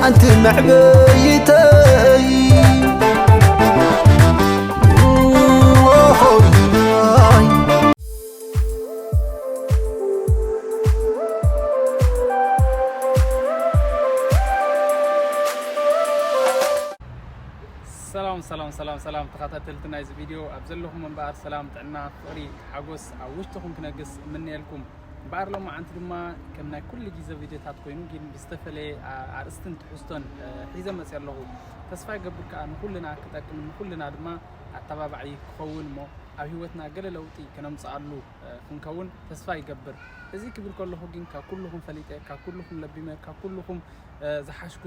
ኣንቲ መዕበይተይ። ሰላም ሰላም ሰላም ሰላም፣ ተኸታተልቲ ናይዚ ቪድዮ ኣብ ዘለኹም እምበኣር ሰላም፣ ጥዕና፣ ፍቕሪ፣ ሓጎስ ኣብ ውሽጥኹም ክነግስ እምነየልኩም። እምበኣር ሎማዓንቲ ድማ ከም ናይ ኩሉ ግዜ ቪድዮታት ኮይኑ ግን ብዝተፈለየ ኣርእስትን ትሕዝቶን ሒዘ መፅእ ኣለኹ። ተስፋ ይገብር ከዓ ንኩልና ክጠቅም ንኩልና ድማ ኣተባባዒ ክኸውን እሞ ኣብ ህይወትና ገለ ለውጢ ከነምፅኣሉ ክንከውን ተስፋ ይገብር። እዚ ክብል ከለኹ ግን ካብ ኩልኹም ፈሊጠ ካብ ኩልኹም ለቢመ ካብ ኩልኹም ዝሓሽኩ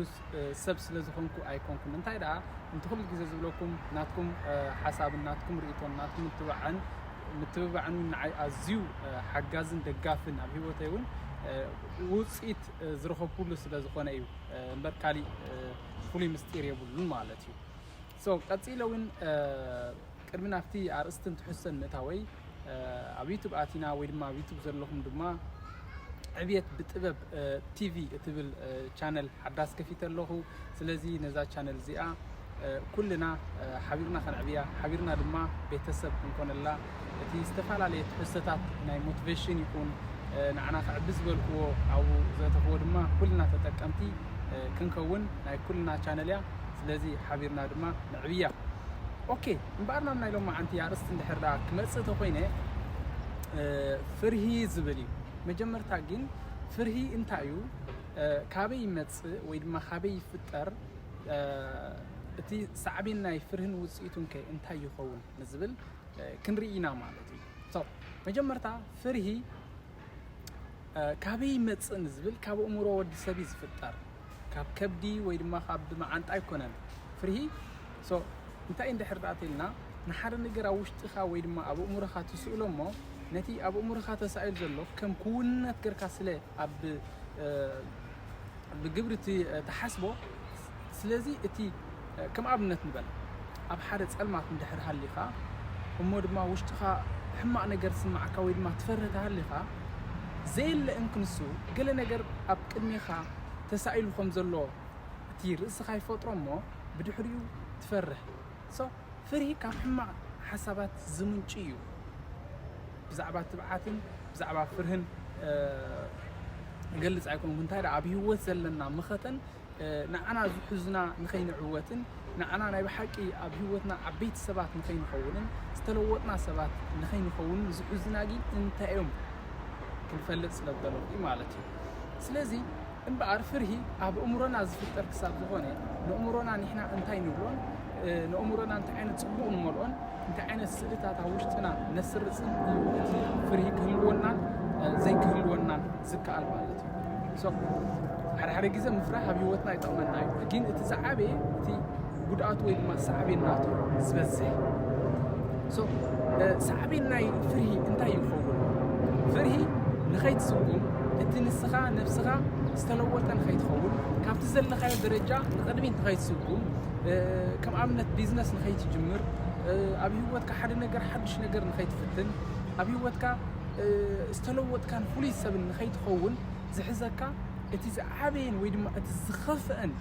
ሰብ ስለ ዝኾንኩ ኣይኮንኩን። እንታይ ደኣ፣ እንተ ኩሉ ግዜ ዝብለኩም ናትኩም ሓሳብን ናትኩም ርእይቶን ናትኩም ምትብባዕን ምትብባዕን እውን ንዓይ ኣዝዩ ሓጋዝን ደጋፍን ኣብ ህይወተይ እውን ውፅኢት ዝረኸብኩሉ ስለ ዝኾነ እዩ እምበር ካሊእ ፍሉይ ምስጢር የብሉን ማለት እዩ። So ቀፂለ እውን ቅድሚ ናብቲ ኣርእስትን ትሕዝቶን ምእታወይ ኣብ ዩቱብ ኣቲና ወይ ድማ ኣብ ዩቱብ ዘለኹም ድማ ዕብየት ብጥበብ ቲቪ እትብል ቻነል ሓዳስ ከፊተ ኣለኹ። ስለዚ ነዛ ቻነል እዚኣ ኩልና ሓቢርና ከነዕብያ ሓቢርና ድማ ቤተሰብ ክንኮነላ እቲ ዝተፈላለየ ትሕዝቶታት ናይ ሞቲቬሽን ይኹን ንዓና ከዕቢ ዝበልክዎ ኣብኡ ዘእተኽዎ ድማ ኩልና ተጠቀምቲ ክንከውን ናይ ኩልና ቻነል እያ። ስለዚ ሓቢርና ድማ ነዕብያ። ኦኬ እምበኣር ናብ ናይ ሎማዓንቲ ኣርእስቲ እንድሕር ደኣ ክመፅእ ተኮይነ ፍርሂ ዝብል እዩ። መጀመርታ ግን ፍርሂ እንታይ እዩ? ካበይ ይመፅእ ወይ ድማ ካበይ ይፍጠር? እቲ ሳዕቤን ናይ ፍርህን ውፅኢቱን ከ እንታይ ይኸውን ንዝብል ክንርኢ ኢና ማለት እዩ። መጀመርታ ፍርሂ ካበይ ይመፅእ ንዝብል ካብ ኣእምሮ ወዲ ሰብ እዩ ዝፍጠር። ካብ ከብዲ ወይ ድማ ካብ መዓንጣ ኣይኮነን። ፍርሂ እንታይ እንድሕር ደኣ ተልና ንሓደ ነገር ኣብ ውሽጥኻ ወይ ድማ ኣብ ኣእምሮኻ ትስእሎ እሞ ነቲ ኣብ ኣእምሮኻ ተሳኢሉ ዘሎ ከም ክውንነት ገርካ ስለ ኣብ ብግብሪ እቲ ትሓስቦ። ስለዚ እቲ ከም ኣብነት ንበል ኣብ ሓደ ፀልማት እንድሕር ሃሊኻ እሞ ድማ ውሽጥኻ ሕማቕ ነገር ዝስማዓካ ወይ ድማ ትፈርህ ተሃሊኻ ዘየለ እንክንሱ ገለ ነገር ኣብ ቅድሜኻ ተሳኢሉ ከም ዘሎ እቲ ርእስኻ ይፈጥሮ እሞ ብድሕሪኡ ትፈርህ። So ፍርሂ ካብ ሕማቕ ሓሳባት ዝምንጩ እዩ። ብዛዕባ ትብዓትን ብዛዕባ ፍርህን እገልጽ ኣይኮንኩ እንታይ ደኣ ኣብ ህይወት ዘለና መኸተን ንዓና ዝሕዙና ንኸይንዕወትን ንዓና ናይ ብሓቂ ኣብ ህይወትና ዓበይቲ ሰባት ንኸይንኸውንን ዝተለወጥና ሰባት ንኸይንኸውንን ዝሕዙና ግን እንታይ እዮም ክንፈልጥ ስለ ዝደለኹ ማለት እዩ። ስለዚ እምበኣር ፍርሂ ኣብ ኣእምሮና ዝፍጠር ክሳብ ዝኾነ ንእምሮና ንሕና እንታይ ንብሎን ንእምሮና እንታይ ዓይነት ፅቡቕ ንመልኦን እንታይ ዓይነት ስእልታት ኣብ ውሽጥና ነስርፅን እዩ እቲ ፍርሂ ክህልወናን ዘይክህልወናን ዝከኣል ማለት እዩ። ሓደ ሓደ ግዜ ምፍራህ ኣብ ህይወትና ይጠቕመና እዩ፣ ግን እቲ ዝዓበየ እቲ ጉድኣቱ ወይ ድማ ሳዕቤን ናቱ ዝበዝሕ። ሳዕቤን ናይ ፍርሂ እንታይ ይኸውን? ፍርሂ ንኸይትስጉም እቲ ንስኻ ነብስኻ ዝተለወጠ ንኸይትኸውን ካብቲ ዘለኻዮ ደረጃ ንቕድሚት ንኸይትስጉም ከም ኣብነት ቢዝነስ ንኸይትጅምር ኣብ ህይወትካ ሓደ ነገር ሓድሽ ነገር ንኸይትፍትን ኣብ ህይወትካ ዝተለወጥካን ፍሉይ ሰብን ንኸይትኸውን ዝሕዘካ እቲ ዝዓበየን ወይ ድማ እቲ ዝኸፍአን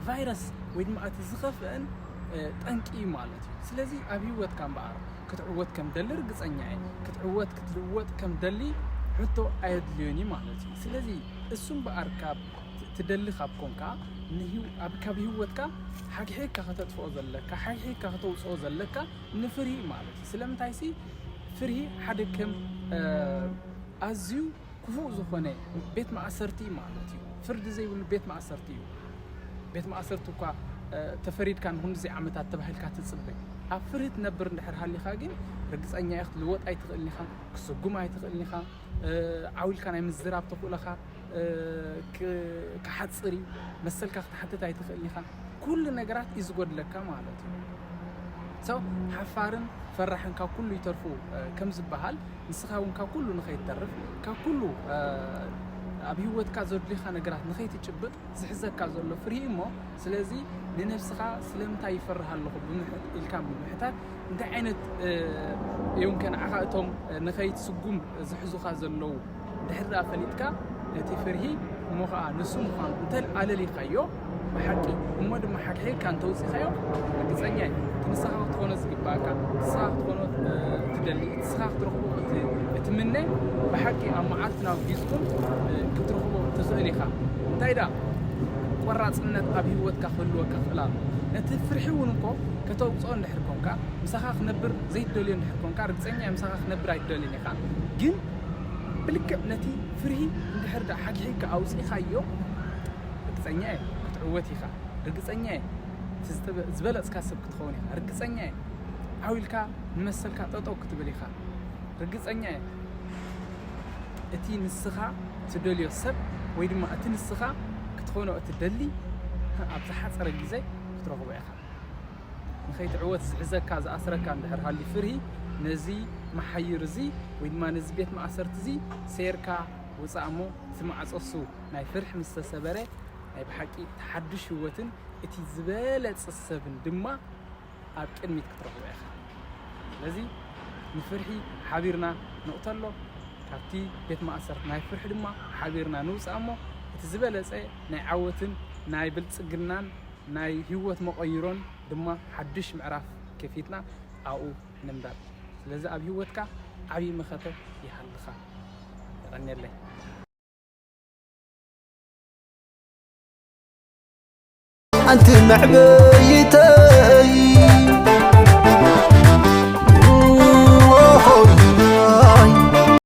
ቫይረስ ወይ ድማ እቲ ዝኸፍአን ጠንቂ እዩ ማለት እዩ። ስለዚ ኣብ ህይወትካ እምበኣር ክትዕወት ከም ደሊ ርግፀኛ እየ። ክትዕወት ክትልወጥ ከም ደሊ ሕቶ ኣየድልዮን እዩ ማለት እዩ። ስለዚ እሱ እምበኣር ካብ ትደሊ ካብ ኮንካ ካብ ህይወትካ ሓግሒግካ ከተጥፍኦ ዘለካ ሓግሒግካ ከተውፅኦ ዘለካ ንፍርሂ ማለት እዩ። ስለምንታይ ሲ ፍርሂ ሓደ ከም ኣዝዩ ክፉእ ዝኾነ ቤት ማእሰርቲ ማለት እዩ። ፍርዲ ዘይብሉ ቤት ማእሰርቲ እዩ። ቤት ማእሰርቲ እኳ ተፈሪድካ ንክንድዚ ዓመታት ተባሂልካ ትፅበ። ኣብ ፍርሂ ትነብር እንድሕር ሃሊኻ ግን ርግፀኛ ኢኻ ክትልወጥ ኣይትኽእልን ኢኻ፣ ክስጉም ኣይትኽእልን ኢኻ። ዓው ኢልካ ናይ ምዝራብ ተኽእሎኻ ክሓፅር እዩ። መሰልካ ክትሓትት ኣይትኽእልን ኢኻ። ኩሉ ነገራት እዩ ዝጎድለካ ማለት እዩ። So ሓፋርን ፈራሕን ካብ ኩሉ ይተርፉ ከም ዝበሃል ንስኻ እውን ካብ ኩሉ ንኸይትተርፍ ካብ ኩሉ ኣብ ህይወትካ ዘድልዩኻ ነገራት ንኸይትጭብጥ ዝሕዘካ ዘሎ ፍርሂ እሞ ስለዚ ንነብስኻ ስለምንታይ ይፈርህ ኣለኹ ኢልካ ብምሕታት እንታይ ዓይነት እዮም ከ ንዓኻ እቶም ንኸይትስጉም ዝሕዙኻ ዘለዉ ድሕሪ ደኣ ፈሊጥካ ነቲ ፍርሂ እሞ ኸዓ ንሱ ምዃኑ እንተ ኣለሊኻዮ ብሓቂ፣ እሞ ድማ ሓድሒድካ እንተውፂኻዮ፣ ርግፀኛ እየ፣ እቲ ንስኻ ክትኾኖ ዝግባእካ፣ ንስኻ ክትኾኖ፣ እ፣ ትደሊ፣ ንስኻ ክትረኽቦ እት-፣ እትምነ፣ ብሓቂ ኣብ መዓልቲ ናብ ጊዝኩም፣ እ፣ ክትረኽቦ ትኽእል ኢኻ። እንታይ ደኣ፣ ቆራፅነት ኣብ ህይወትካ ክህልወካ ክኽእል ኣሎ። ነቲ ፍርሒ እውን እኮ ከተውፅኦ እንድሕር ኮንካ፣ ምሳኻ ክነብር ዘይትደልዮ እንድሕር ኮንካ፣ ርግፀኛ እየ ምሳኻ ክነብር ኣይትደልን ኢኻ። ግን ብልክዕ ነቲ ፍርሂ እንድሕር ደኣ ሓግሒግካ ኣውፂእኻዮ፣ ርግፀኛ እየ ክትዕወት ኢኻ። ርግፀኛ እየ እቲ ዝተበ-፣ ዝበለፅካ ሰብ ክትኸውን ኢኻ። ርግፀኛ እየ ዓው ኢልካ ንመሰልካ ጠጠው ክትብል ኢኻ። ርግፀኛ እየ እቲ ንስኻ ትደልዮ ሰብ ወይ ድማ እቲ ንስኻ ክትኾኖ እትደሊ ኣብ ዝሓፀረ ግዜ ክትረኽቦ ኢኻ። ንኸይትዕወት ዝሕዘካ ዝኣስረካ እንድሕር ሃልዩ ፍርሂ፣ ነዚ መሓይር እዚ ወይ ድማ ነዚ ቤት ማእሰርቲ እዚ ሴርካ ውፃእ እሞ፣ እቲ ማዕፆ እሱ ናይ ፍርሒ ምስ ተሰበረ፣ ናይ ብሓቂ እቲ ሓዱሽ ህይወትን እቲ ዝበለፀ ሰብን ድማ ኣብ ቅድሚት ክትረኽቦ ኢኻ። ስለዚ ንፍርሒ ሓቢርና ንቕተሎ፣ ካብቲ ቤት ማእሰርቲ ናይ ፍርሒ ድማ ሓቢርና ንውፃእ እሞ፣ እቲ ዝበለፀ ናይ ዓወትን ናይ ብልፅግናን ናይ ህይወት መቐይሮን ድማ ሓድሽ ምዕራፍ ከፊትና ኣብኡ ንምዳድ። ስለዚ ኣብ ህይወትካ ዓብዪ መኸተ ይሃልኻ። የቐንየለይ። ሓንቲ መዕበይተ